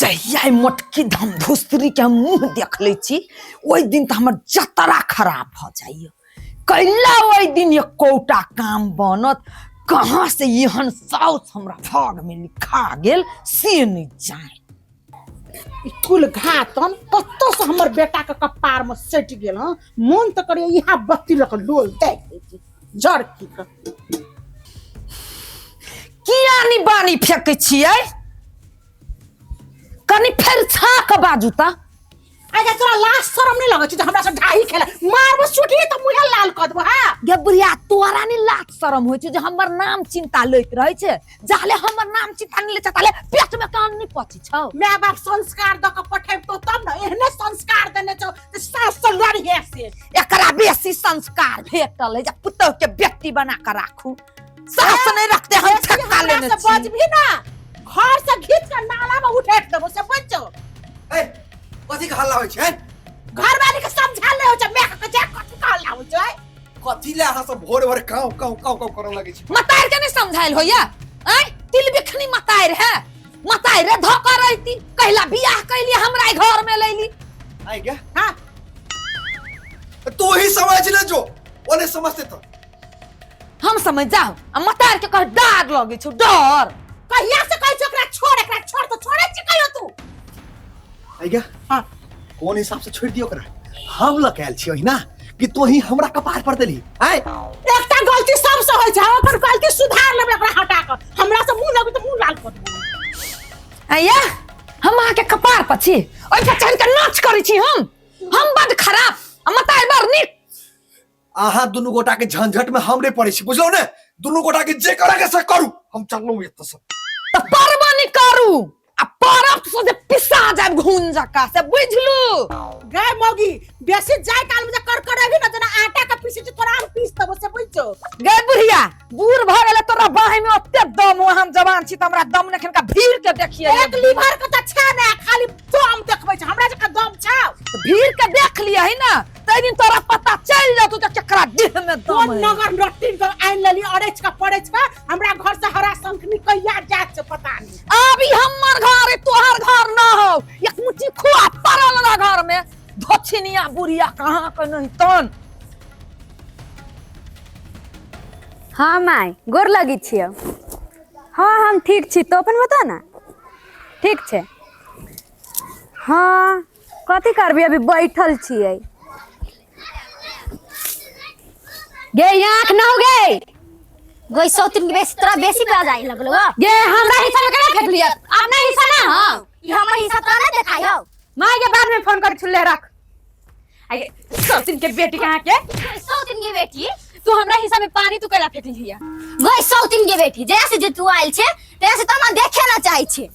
जहिया ई मोटकी धमधुसरी के हम मुंह देख लै छी ओहि दिन तऽ हमर जतरा खराब भऽ जाइए। कैला ओहि दिन एकोटा काम बनत? कहाँ से एहन साउस हमरा भाग में लिखा गेल से नहीं जान। ई कुल घातन कतौ से हमर बेटा के कपार में सटि गेल। हँ, मोन तऽ करैया इहा बत्ती लऽ कऽ लोल दागि दैती जड़ की के। किया नी बानी फेंकै छियै? कनि फेर छा के बाजू तऽ। आगे तोरा लाज शरम नहीं लगै छै जे हमरा से ढाई खेला मारबो सुटी तऽ मुँहे लाल कऽ देबो। हाँ गे बुढ़िया, तोरा नहीं लाज शरम होइ छै जे हमर नाम चिंता लैत रहै छै? जाले हमर नाम चिंता नहीं लै छै ताले पेट में कान नहीं पची छौ। माय बाप संस्कार दऽ कऽ पठेबतो तब ने, एहने संस्कार देने छौ जे सास से लड़िहे से। एकरा बेसी संस्कार भेटल है जे पुतोह के बेटी बना के राखू। सास नहीं रखते हम बेसी ठक्का हमरा लेने से छी। बजबही ना, घर से घीच के नाला में उठेक देबो से बच जाओ। ए, कथी के हल्ला होइ छै? घर वाली के समझा ले हो छै मैं के जा कथी के हल्ला होइ छै? कथी ले अहाँ सब भोर भोर काव काव काव काव करऽ लगै छी? मतार के नहीं समझाइल होइया? आय तिल बिखनी मतार है, मतार रे धोखा रहती कहला बियाह कैली हमरा घर में लैली। आइ गे। हाँ। तू ही समझ ले जो ओ नहीं समझते तो हम समझ जाओ। आ मतार के कह डर लगे छौ डर। कहिया से कहै छौ एकरा छोड़, एकरा छोड़ तो छोड़ै छी कहियो तू? आइ गे। हाँ। कोन हिसाब से छोड़ दियो ओकरा? हम लऽ के आयल छियै ना कि तू ही हमरा कपार पर देली? आय एकटा गलती सबसे होइ छै, ओकर गलती सुधार लेबै। ओकरा हटा कऽ हमरा से मुंह लगै तऽ मुंह लाल कऽ देबो। आया हम अहाँ के कपार पर छी, ओहि पर चढ़ि के नाच करै छी हम। हम बड खराब आ मतार बड़ नीक। अहाँ दुनू गोटा के झंझट में हम नहीं पड़े छी, बुझलौ ने? दुनू गोटा के जे करे के से करू, हम चललहुँ एतऽ से। तऽ परबो नहि करू आ परब से जे पिसा जायब घुन जका से, बुझलू? गै मौगी, बेसी जाय काल में जे कर करेबी ना जेना आटा के पीसे छै तोरा हम पीस देबो से बुझ जो। गै बुढ़िया, बूढ़ भऽ गेलै तोरा बाहि में ओते दम हो, हम जवान छी तऽ हमरा दम नहि। खनका भीड़ के देखिए। एक लीवर के तऽ छै ने, खाली दम देखबै छै, हमरा जकाँ दम छौ? भीड़ के देख लियै है ना तै दिन तोरा पता चलि जेतौ जे केकरा देह में दम कोन है। नगर नटिन के आनि लेली अरैछ के परैछ के, हमरा घर से हरा शंखनी कहिया जात छै पता नहीं। आब ई हमर घर है, तोहर घर न हो। एक मुट्ठी खुआ पड़ल ना घर में धोछिनिया बुढ़िया कहाँ के नहीं तन। हाँ माय, गोर लगी छियौ। हाँ हम ठीक छी, तो अपन बता ना। ठीक छै। हाँ कथी करबी, अभी बैठल छियै। गे आँख न हो गे। गई सौतिन के बेसी तोरा बेसी प्याज आई लगलो। गे हमरा हिस्सा में केना फेंक लिया? अपना हिस्सा ना। हाँ ई हमर हिस्सा तोरा ना देखाई हो। माय के बाद में फोन कर छुले रख। आगे सौतिन के बेटी कहाँ के? गई सौतिन के बेटी, तू हमरा हिस्सा में पानी तू कैला फेंक लिया? गई सौतिन के बेटी, जैसे से जे तू आयल छे तैसे से तो हमरा देखे ना चाहे छे।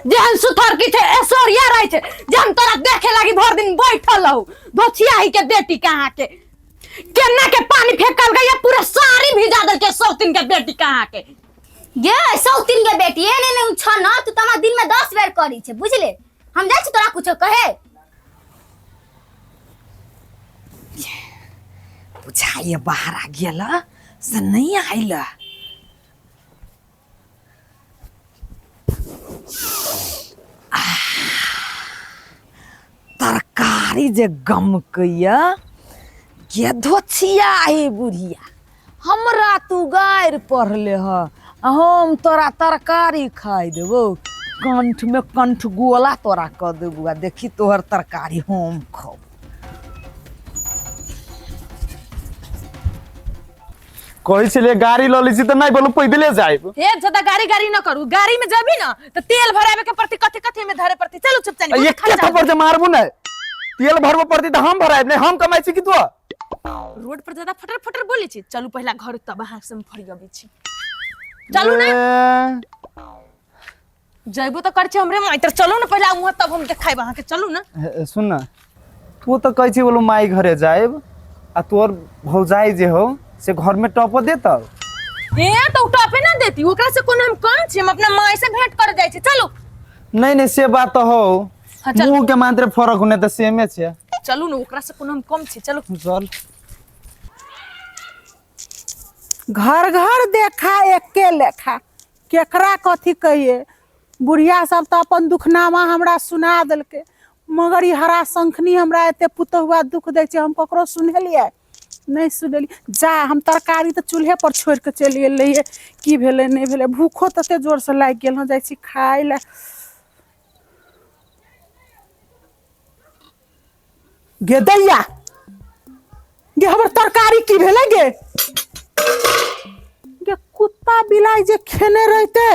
जेहन सुथर की थे ऐश्वर्या रहे छे, जेहन तोरा देखे लागी भर दिन बैठल रहू। धोछिया ही के बेटी कहाँ के केना के पानी फेंकल गई, पूरा साड़ी भिजा दल के सौतिन के बेटी कहाँ के। गे सौतिन के बेटी, ए ने ने छ ना तू तमा दिन में 10 बेर करी छे बुझले। हम जाइ छी तोरा कुछो कहे। बुझाइए बाहर आ गेल से नहीं आयल। तरकारी जे गमकैया के धोछिया हे बुढ़िया, हमरा तू गारि पढ़ले ह आ हम तोरा तरकारी खाइ देबौ। कंठ में कंठ गोला तोरा कऽ देबौ आ देखी तोहर तरकारी हम खाउ। कहै छलियै गाड़ी लऽ लै छी तऽ नहि बोलू पैदले जायब। एक ज्यादा गाड़ी गाड़ी न करू, गाड़ी में जाबी ना तो तेल भरावे के पड़ती, कथी कथी में धरे पड़ती। चलू चुपचाप। आ एक थप्पड़ जे मारबू ने तेल भरबो पड़ती तऽ हम भरायब नहि, हम कमाइ छी कि तू? रोड पर ज्यादा फटर फटर बोले छी। चलू पहला घर तब अहाँ से हम फरियाबै छी। चलू ना। ए, जयबो तो कर छी हमरे माई तर। चलू ना पहला वहां तब हम देखाइब अहाँ के। चलू ना। ए, सुन ना, तू तऽ कहै छी बोलू माई घरे जायब आ तोर भौजाई जे हो से घर में टप देतौ। ए तो उ टपे ना देती, ओकरा से कोनो हम कम छी? हम अपना माई से भेंट कर जाइ छी, चलू। नहीं नहीं से बात तो हो। हाँ, चल। मुंह के मात्र फरक होने तऽ सेमे छै। चलू ना, ओकरा से कोनो हम कम छी? चलू। चल। घर घर देखा एके लेखा, केकरा कथी कहिए। बुढ़िया सब तऽ अपन दुखनामा हमरा सुना देलकै, मगर ई हरा शंखनी हमरा एते पुतहुआ दुख दै छै, हम ककरो सुनेलियै नहि सुनेलियै। जा हम तरकारी तऽ चूल्हे पर छोड़ि कऽ चलि गेल रहियै, की भेलै नहि भेलै, भूखो तते जोरसँ लागि गेल हँ, जाइ छी खाय लए। गे दैया गे, हमर तरकारी की भेलै गे? गे कुत्ता बिलाइ जे खेने रहिते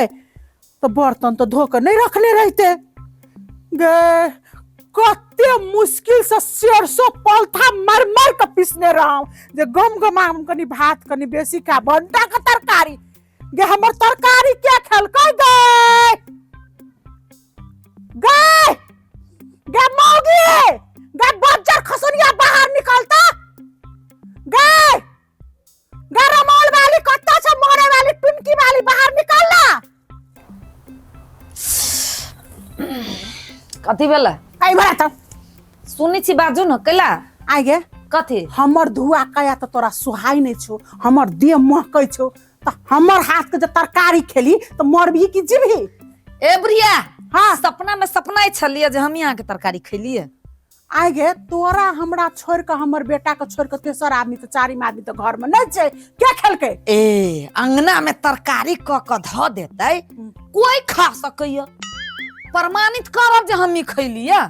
तऽ बर्तन तऽ धो कऽ नहि रखने रहिते। गे कते मुश्किल से सरसों पलथा मारि मारि कऽ पीसने रहौं जे गम गमा हम कनि भात कनि बेसी खा भंटा के तरकारी। गे हमर तरकारी के खेलकै गे? गे गे मौगी गे, बज्जर खसनिया बाहर निकलता गे। गे रमौल वाली कत्ता से मरे वाली टुनकी वाली बाहर निकल ना। कथी भेलै? आई भरा त सुनै छी, बाजू न कैला। आई गे। कथी? हमर धुआ कया त तोरा सुहाई नहीं छौ, हमर देह महकै छौ, त हमर हाथ के जे तरकारी खेली त मरबही कि जीबही? ए बुढ़िया। हाँ। सपना में सपना छलियै जे हम अहाँके तरकारी खेलियै। आइ गे तोरा हमरा छोड़ के, हमर बेटा के छोड़ के तेसर आदमी तऽ चारिम आदमी तऽ घर में नहीं छै, के खेलकै? ए अंगना में तरकारी क के धऽ देतै, कोई खा सकैया? प्रमाणित करब जे हम ई खैलियै।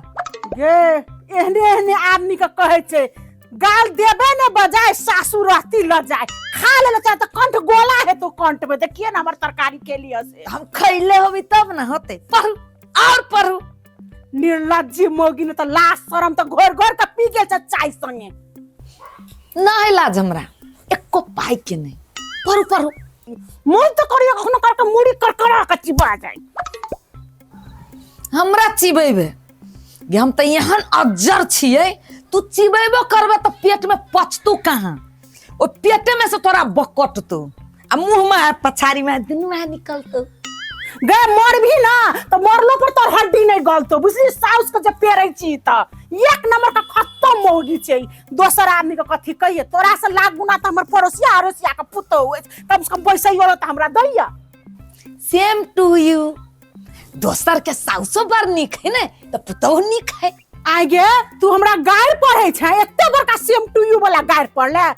गे एहने एहने आदमी के कहै छै गाल देबे ने बजाय सासू रहती ल जाय, खा ले चाहे तऽ कंठ गोला हेतो कंठ में, देखिए ना हमर तरकारी के लिए से। हम खैले होबी तब ना होते। पढ़ू और पढ़ू। निर्लज्जी मौगी ने तऽ लाज शरम तऽ घोर घोर के पी गेल छै चाय संगे। नहीं लाज हमरा एको पाई के नहीं। पढ़ू पढ़ू। मन तऽ करियो कखनो काल के मुड़ी करकरा के चिबा जाय। हमरा चिबेबे गे? हम तऽ एहन अज्जर छियै, तू चिबेबो करबे तऽ पेट में पचतू कहाँ? ओ पेटे में से तोरा बकटतू आ मुंह में पछाड़ी में दुनू में निकलतौ। गे मरबी ना तो मरलो पर तोर हड्डी नहीं गलतो, बुझली? साउस के जे पेरै छी त एक नंबर का खत्म मौगी छै। दोसर आदमी के कथी कहिए, तोरा से लाख गुना त हमर पड़ोसिया अड़ोसिया के पुतोहु अछि, कम से कम बैसैयो त हमरा दैया। सेम टू यू, दोसर के साउसो बड़ नीक है ने त पुतोहु नीक है। आइ गे तू हमरा गारि पढ़ै छै, एते बड़का सेम टू यू वाला गारि पढ़ले,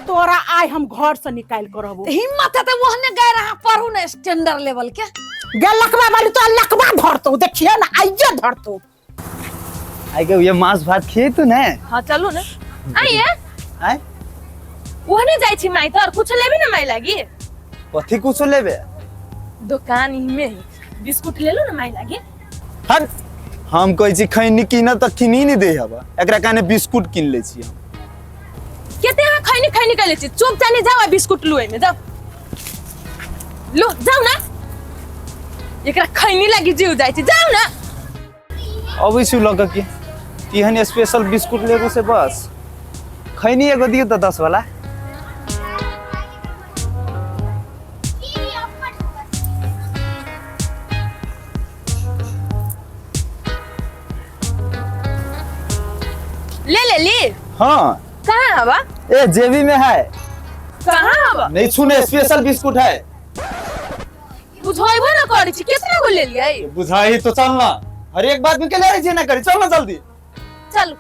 तोरा आइ हम घर से निकालि के रहबो। हिम्मत है त ओहने गारि अहाँ पढ़ू ने स्टैंडर्ड लेवल के। गे लकवा वाली तो लकवा धरतौ, देखिए ना आइये धरतौ। आइ के ये मांस भात खिए तू ने? हाँ चलू ने। आइए। आय ओहने जाइ छी माई, तोर कुछ लेबी ना माई लागी? कथी कुछ लेबे? दुकान ही में है, बिस्कुट ले लो ना माई लागी। हट, हम कहै छी खैनी कीन त किनी नहीं दे हबा, एकरा काने बिस्कुट किन ले छी हम। केते अहाँ खैनी खैनी कर ले छी, चुप जाने जाओ आ बिस्कुट लू एमे जाओ, लो जाओ ना, एकरा खैनी लागी जीव जाइ छी, जाओ ना। अबै छी लऽ कऽ की एहन स्पेशल बिस्कुट लेबो से बस खैनी एगो दियौ तऽ 10 वाला। ले ले ली। हाँ। कहाँ हवा? ए जेबी में है। कहाँ हवा? नहीं छूने, स्पेशल बिस्कुट है। बुझाइबो ना करै छी, कितना गो ले लियै? बुझाई तो चल ना, हर एक बात में के ले रही छी ना करी, चल ना जल्दी। चल।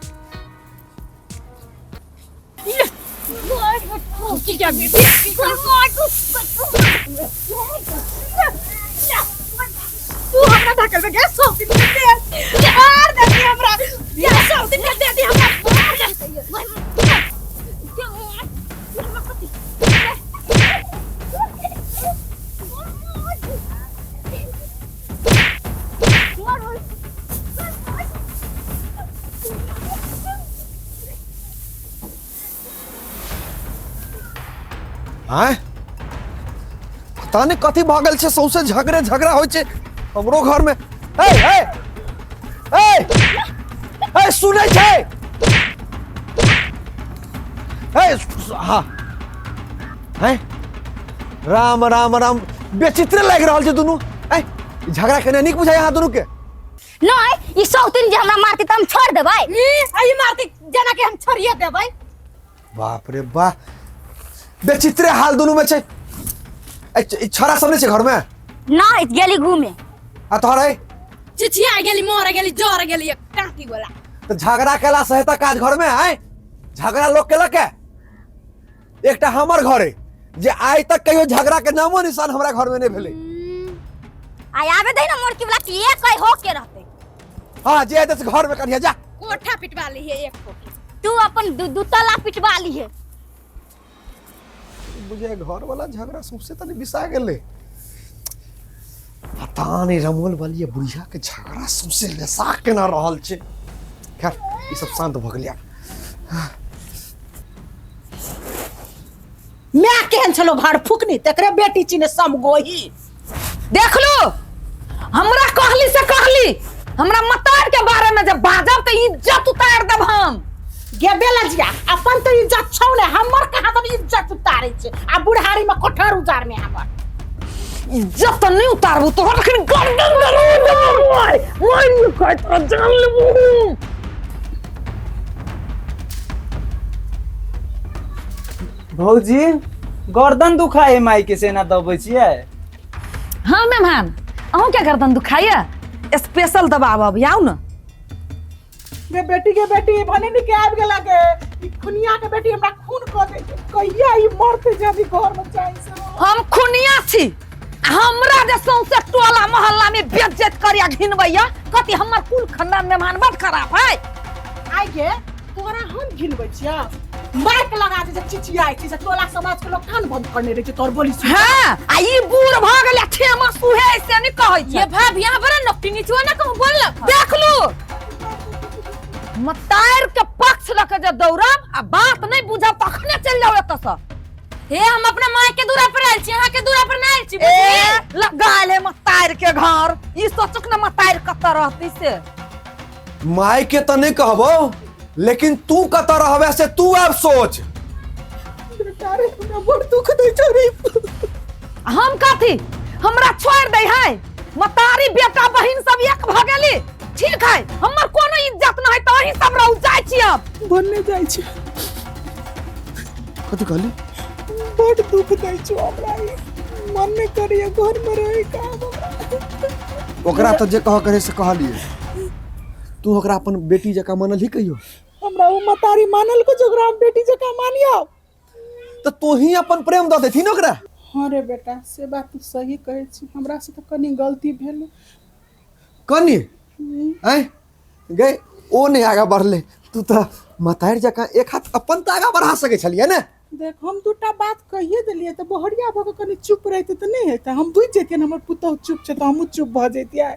तू हमरा धकेल में गैस सौ दिन के दे मार दे दी हमरा, ये 100 दिन के दे दी हमरा, मार दे। आँय पता नहीं कथी भऽ गेल छै, सौंसे झगड़े झगड़ा होइ छै हमरो घर में। ए ए ए ए सुनै छै? ए हाँ हैं राम राम राम, बेचित्र लागि रहल छै दुनू। ए झगड़ा केना नीक बुझाइ अहाँ दुनू के? नहीं, ई सौतीन जे हमरा मारती त हम छोड़ देबै। ई मारती जेना कि हम छोड़िए देबै। बाप रे बा, बेचित्रे हाल दुनू में छै। ए, ई छड़ा सब नहीं छै घर में? नहीं, गेली घूमे। आ तोहर है चिचिया गेली मर गेली जर गेली एक काकी वाला। तऽ झगड़ा केला से हेतै काज घर में? आय झगड़ा लोग केलक है? एकटा हमर घर है जे आइ तक कहियो झगड़ा के नामो निशान हमरा घर में नहीं भेलै। आय आबे दे ना मोरकी वाला कि एक कह हो के रहते। हाँ जे हेतै से घर में करिया जा। कोठा पिटवा ली है एक कोठी। तू अपन दू तला पिटवा ली है। बुझे घर वाला झगड़ा सबसे तनी बिसा गेलै। पता नहीं रमोल वाली बुढ़िया के झगड़ा सबसे लेसा केना रहल छै। खैर ई सब शांत भऽ गेलै आब। माय केहन छलो घर फुकनी तकरे बेटी चिने समगोही। देखलू हमरा कहली से कहली हमरा मतार के बारे में जब बाजब तो इज्जत उतार देब हम। गे बेलजिया अपन तो इज्जत छौ ने हमर कहाँ तो इज्जत उतारे छे आ बुढ़ारी में कोठर उजार में हमर इज्जत तो नहीं उतारबू तोहर अखन गर्दन दरो देबो मार मार खाय तोरा जान लेबू। भौजी गर्दन दुखाए माई के सेना दबै छियै। हाँ मेहमान अहूँ क्या गर्दन दुखाइए? स्पेशल दबाव अब आउ न। गे बेटी के बेटी भने नि के आबि गेला गे ई खुनिया के बेटी हमरा खून क दे कहिया ई मरते जब घर में जाई से। हम खुनिया छी हमरा जे सौंसे टोला मोहल्ला में बेइज्जत करिया घिनबैया कथी हमर कुल खानदान मेहमान बड़ खराब है। आइ गे तोरा हम घिनबै छियै? माइक लगा दे जे चिचियाइ छी से टोला समाज के लोग कान बंद करने रहे छै तोर बोली सुन। हाँ आ ई बूढ़ भ गेलै ठेमा सुहे से नहीं कहै छै। ये भाभी यहाँ बड़ा नकटी नीचुआ ना कहूँ बोललक। देखलू मतार के पक्ष लऽ के जे दौड़ब आ बात नहीं बुझब तखने चलि जाउ एतऽ से। हे हम अपना माय के दूरा पर आयल छी अहाँ के दूरा पर ना आयल छी। ए लगा ले मतार के घर ई सोचक न मतार कतऽ रहती से। माय के तऽ नहीं कहबो लेकिन तू कतऽ रहबे से तू आब सोच। बेटा रे हमरा बड़ दुख दै छौ रे। हम कथी हमरा छोड़ दे है मतारी बेटा बहिन सब एक भ गेली ठीक है हमर कोनो इज्जत न है त अहीं सब रहू जाइ छी हम। बनने जाइ छी। कथी कहली? बड़ दुख दै छौ हमरा ई मन नहीं करिए घर में रहे का ओकरा तऽ जे कह करे से कहलिए तू ओकरा अपन बेटी जकाँ मानल ही कहियो? हमरा ओ मतारी मानल को जोकरा हम बेटी जकाँ मानियो। तऽ तू ही अपन प्रेम दऽ देथिन ओकरा। हाँ रे बेटा से बात तू सही कहै छी हमरा से तऽ कनी गलती भेल। कनी आँय गई ओ नहीं आगा बढ़ले तू तऽ मतारि जकाँ एक हाथ अपन तऽ आगा बढ़ा सकै छलियै ने। देख हम दूटा बात कहिए देलियै तऽ बहरिया भऽ कऽ कनी चुप रहितै तऽ नहि हेतै। हम बुझि जैतियै हमर पुतोहु चुप छै तऽ हमहूँ चुप भऽ जैतियै।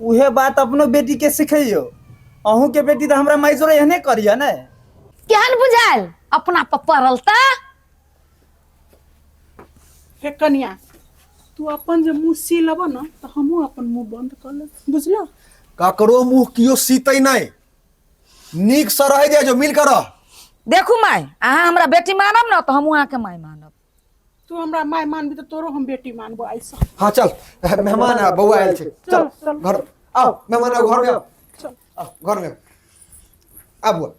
उहे बात अपनो बेटी के सिखैयो अहूँ के बेटी तऽ हमरा माय जोरे एहने करिया ने। केहन बुझायल अपना पर पड़ल तऽ? हे कनिया तू अपन जे मुँह सी लेबऽ ने तऽ हमहूँ अपन मुँह बंद कऽ लेब बुझलऽ? ककरो मुँह कियो सीतै नहि नीक से रहै जाय जो मिल कर रह। देखू माय अहाँ हमरा बेटी मानब ने तऽ हमहूँ अहाँके माय मानब। तू हमरा माय मानबी तऽ तोरो हम बेटी मानबो आइसँ। हाँ चल मेहमान आ बौआ आयल छै चल घर आओ मेहमान आओ घर में आओ। चल आओ घर में आओ। आ बौआ।